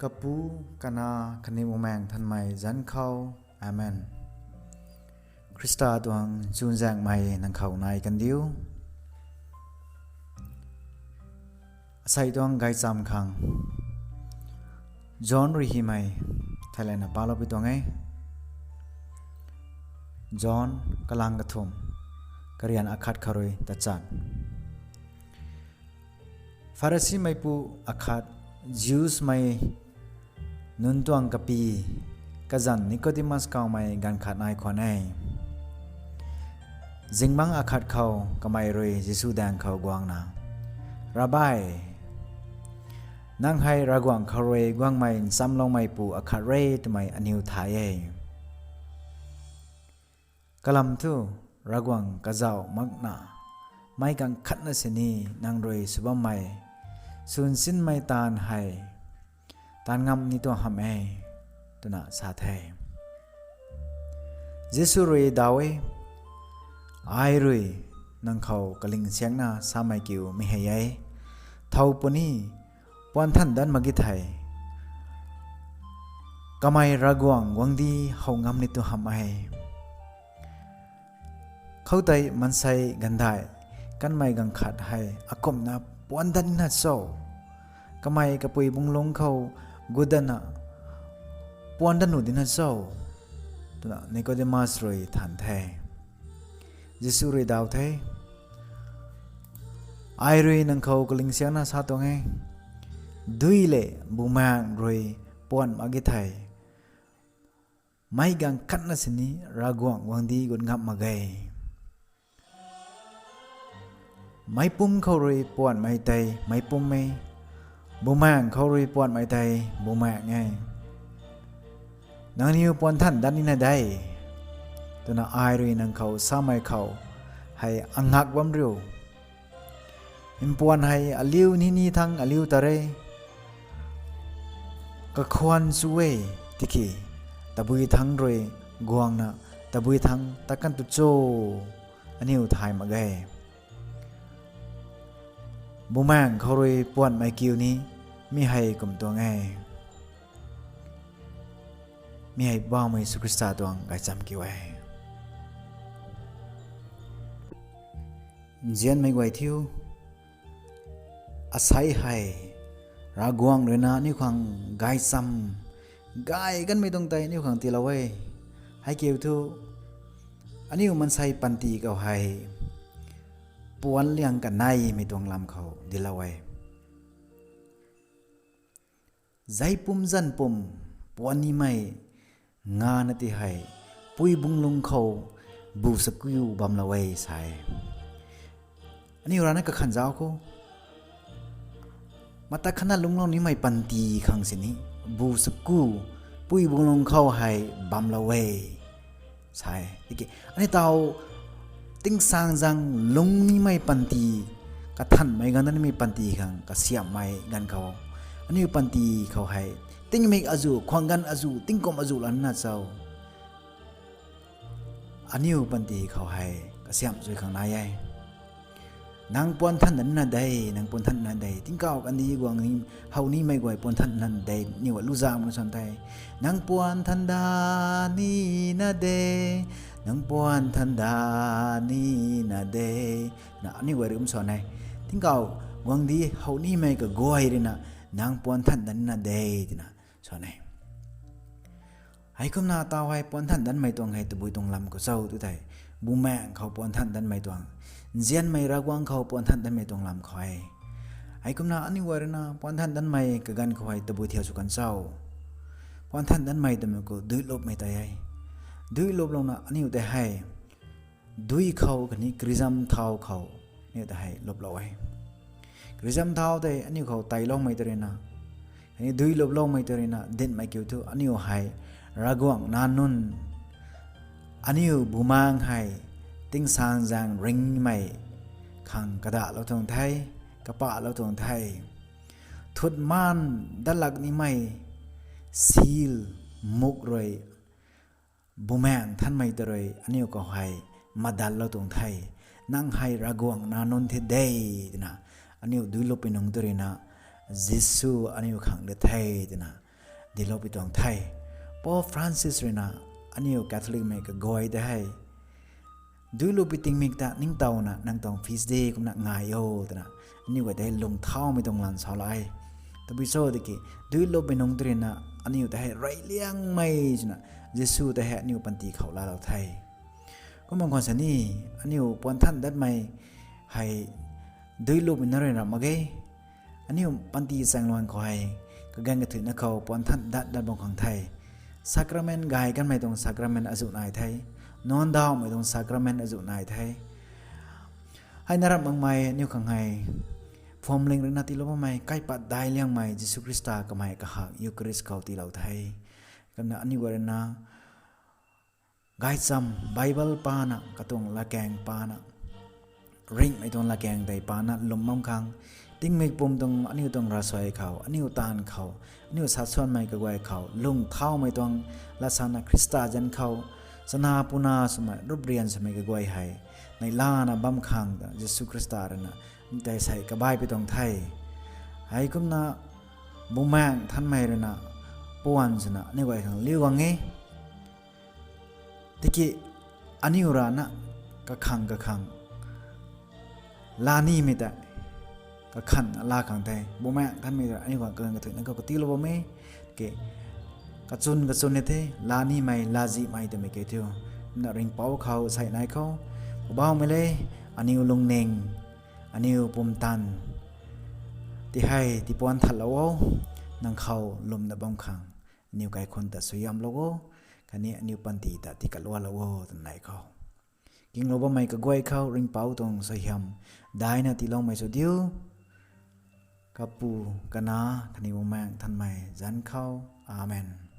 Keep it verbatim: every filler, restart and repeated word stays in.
Kapu, Kanac khatni Bumaengh Nthanmei zanc khou. Amen. Khrista tuang chuzaenghmei nang khou nai kandiu. Asei tuang gaychamv khang John rui hymei theilayna palou pi tuang e. John kalang kathumh, karian akhat khou rui tachat. Pharisimeipu akhat, Jewsmei nunc tuang kapy, kazanc Nicodemus kawmei ganv khat nai khwan e. Zingbangc akhat khou kamei rui Jisu daeng khou guangna, Rabbi, nang hei Ravguangc khou rui guangmei nchamloumeipu akhat re twmei aniw thay e. Kalam thu, Ravguangc kazauh makna, meic ganv khatna sini nang rui sw bammei, swn sinmei taanv hei taanv ngam ni tuang hamh e, twna sa the. Jisu rui daw e, Ai rui nang khou kaling siakna samei kiu mi hei e. Thow puni, puan than dat mak ge thei, kamei Ravguangc guangcdic how ngam ni tuang hamh e. Khoutei maansei ganvdaih kanmei ganv khat hei akumhna puan dat nina cho? Kamei kapui bunglungc khou gut datna puan dat nuh dina cho? twna Nicodemus rui than the. Jisu rui daw the, Ai rui nang khou kaling siakna sa tuang e, dui lev bumaengh rui puan mak ge thei, meic ganv khatna sini Ravguangc guangcdic gut ngam mak ge. Meicpumc khou rui puanhmei tei meicpumc e, bumaengh khou rui puanhmei tei bumaengh e. Nangniw puan than dat nina de, twna ai rui nang khou samei khou hei angak bam riu. Mpuan hei aliu nini thangc aliu ta re, kakhwan chu e, tiki tabui thangc rui guangna tabui thangc tat kan tu cho, aniw thay mak ge. Bumaengh khou rui puanhmei kiu ni mi hei kum tuang e. Mi hei Poubauhmei Jisu Khrista tuang gaychamv kiu e. Nzianmei guay thiu, asei hei Ravguangc ruina aniu khang gaychamv gay kanmei tuang tei aniu khang tiilou e. Hei kiu thu, aniu maansei panty khou hei puanc liang kaneimei tuang lam khou dinclou e. Zai pum zan pum puan nimei ngana ti hei pui bunglungc khou bu sakiu bamlou e sa e. Aniu rana kakhan zauc khou, mata khatna lungclou nimei panty khang sini bu sakiu pui bunglungc khou hei bamlou e sa e. Tiki aniu taw tingsaengzaeng lungc nimei panty, kathanmei ganv nimei panty khang kasiamhmei ganv khou, aniu panty khou hei tingmik azuh, khwang ganv azuh, tingkum azuh lana cho? Aniu panty khou hei kasiamh zui khang nai e. Nang puan than dat nina de, nang puan than dat nina de, tingkauh kandih guang ni, how nimei guay puan than dat nina de, aniu luzam na san the. Nang puan than dat nina de, nang puan than dat nina de, na aniu guay rui kum swan e. Tingkauh guangcdic how nimei kaguay ruina, nang puan than dat nina de, twna swan e. Heikumna taw hei puan than datmei tuang hei tabui tuang lam khou cho tu thei, bumaengh khou puan than datmei tuang, nzianmei Ravguangc khou puan than datmei tuang lam khou e. Heikumna aniu guay ruina puan than datmei kaganv khou hei tabui thiu sw kan cho? Puan than datmei twmei khou duilupmei tei e. Duiluplouna aniu tei hei dui khou khatni krizam thau khou aniu ta hei luplou e. Krizam thau tei aniu khou tailoumei tei ruina, khatni duiluploumei tei ruina dinhmei kiu thu aniu hei Ravguangc nac nunc, aniu bumaengh hei tingsaengzaeng ringhmei khang kadahlou tuang the, kapahlou tuang the. Thut maan datlak nimei seal, muk rui Bumaengh Nthanmei ta rui aniu khou hei madatlou tuang the. Nang hei Ravguangc nac nunc the de, twna aniu duiluppui nungc tei ruina Jisu aniu khang de the, twna diloupui tuang the. Pope Francis ruina aniu Catholicmei kaguay tei hei duilupi tingmik ta ningtowna nang tuang feast day kumna ngai o twna aniu guay tei lung thaumei tuang lan sa la e. Tabui cho tiki duilupi nungc tei ruina aniu tei hei reyliangmei swna Jisu tei hei aniu panty khou laalou the. Kumna khwan sini aniu puanthan datmei hei duilupi na rui ram mak ge. Aniu panty chaengluan khou hei kaganv kathuina khou puanthan dat dat bam khang the. Sacrament gay kanmei tuang sacrament azuh nai the. Nuancdauhmei tuang sacrament azuh nai the. Hei na ramh makmei aniu khang hei phuamling ruina tiilou bammei kaipat daic liangmei Jisu Khrista kamei kahak Eucharist khou tiilou the. Kumna aniu guay ruina gaychamv Bible pana katuang latkaeng pana ringhmei tuang latkaeng tei pana lwm bam khang, tingmik pum tuang aniu tuang ravsuai khou, aniu taanv khou, aniu satsuanmei kaguay khou lung thaumei tuang latsana Khrista zanc khou chana puna swmei ruprian swmei kaguay hei neihlana bam khang ta Jisu Khrista ruina tei sei kabaipui tuang the. Heikumna Bumaengh Nthanmei ruina puan swna aniu guay khang liu guang e. Tiki aniu rana kakhang kakhang laa nimei tei kakhanna laa khang the. Bumaengh Nthanmei rui aniu khang kaganv kathuina khou katiilou bam e. Ke kachun kachun ni the, laa nimei, laazihmei twmei ke thiu. Kumna ringhpouc khou sei nai khou, Poubauhmei le, aniu lungning, aniu pumtan tei hei tiipuan thatlou o, nang khou lwmna bam khang aniu kaikhunc ta suaihiamlou o, khatni aniu panty ta tii katlualou o twna nai khou, kinglou bammei kaguay khou ringhpouc tuang suaihiam daina tiiloumei sw diu. Kapu, Kanac khatni Bumaengh Nthanmei zanc khou. Amen.